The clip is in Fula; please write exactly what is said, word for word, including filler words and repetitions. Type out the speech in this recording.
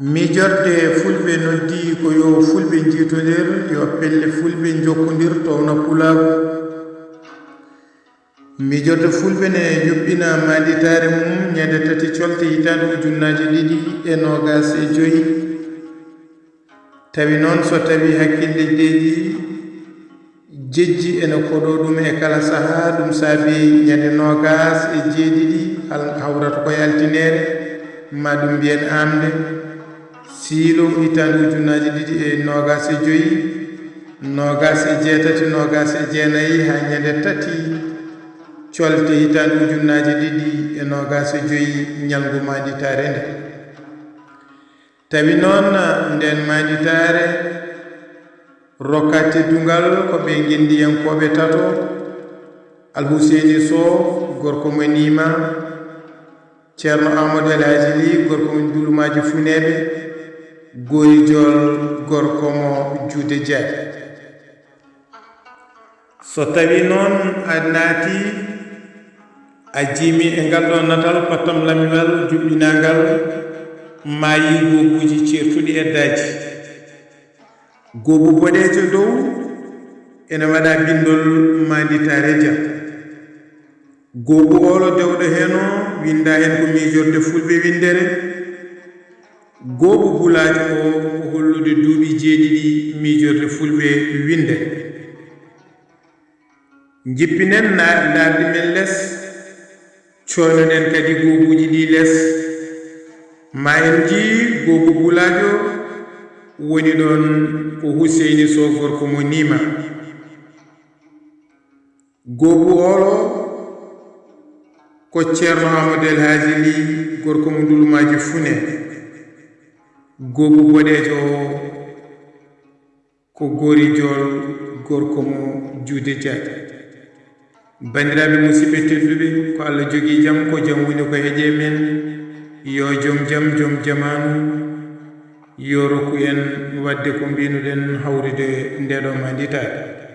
Miijorde Fulɓe noddi ko yo Fulɓe njiitondir, yo pelle Fulɓe njokkondir, towna pulaagu. Miijorde Fulɓe ne yuɓɓina maanditaare mum ñande tati colte hitaande ujunnaaji ɗiɗi e noogaas e joy. Tawi noon, so tawi hakkille deeƴi jejji ene koɗo ɗum e kala sahaa, ɗum saabi ñande noogaas e jeeɗiɗi, hal-, hawrata ko e altineere, ma ɗum mbiyen aamnde, siilo hitaande ujunnaaji ɗiɗi e noogaas e joy, noogaas e jeetati, noogaas e jeenayi, haa ñande tati colte hitaande ujunnaaji ɗiɗi e noogaas e joy, ñalngu maanditaare nde. Tawi noon, ndeen maanditaare rokka teddungal ko ɓe ngenndiyankooɓe tato, Alhuseyni Sow, gorko mo Nima, Ceerno Amadou El Hadji Ly, gorko mo Ndulumaaji Funeeɓe, Gori Jool, gorko mo Juude Jeeɗe. So tawi noon a naati, a jiimi e ngal ɗo natal pattam lamiwal juɓɓinangal, maayi goobuuji ceertuɗi eddaaji. Goobu boɗeejo dow ene waɗa binndol maanditaare jam. Goobu oolo dewɗo heen o winnda heen ko miijorde Fulɓe winndere. Goobu bulaajo o ko hollude duuɓi jeeɗiɗi miijorde Fulɓe winndere. Njippinen na-, ndaardi men les, cooynoɗen kadi goobuuji ɗi les. Ma en njii goobu bulaajo woni ɗoon ko Huseyni Sow gorko mo Nima. Goobu oolo ko Ceerno Amadou El Hadji Ly gorko mo Ndulumaaji Fune. Goobu boɗeejo o ko Gori Jool gorko mo Juude Jeeɗe. Banndiraaɓe musidɓe tedduɓe, ko Allah jogii jam, ko jam woni ko heƴe men. Yo jom jam, jom jamaanu, yo rokku en waɗde ko mbinuɗen hawrude nde ɗo maanditaare.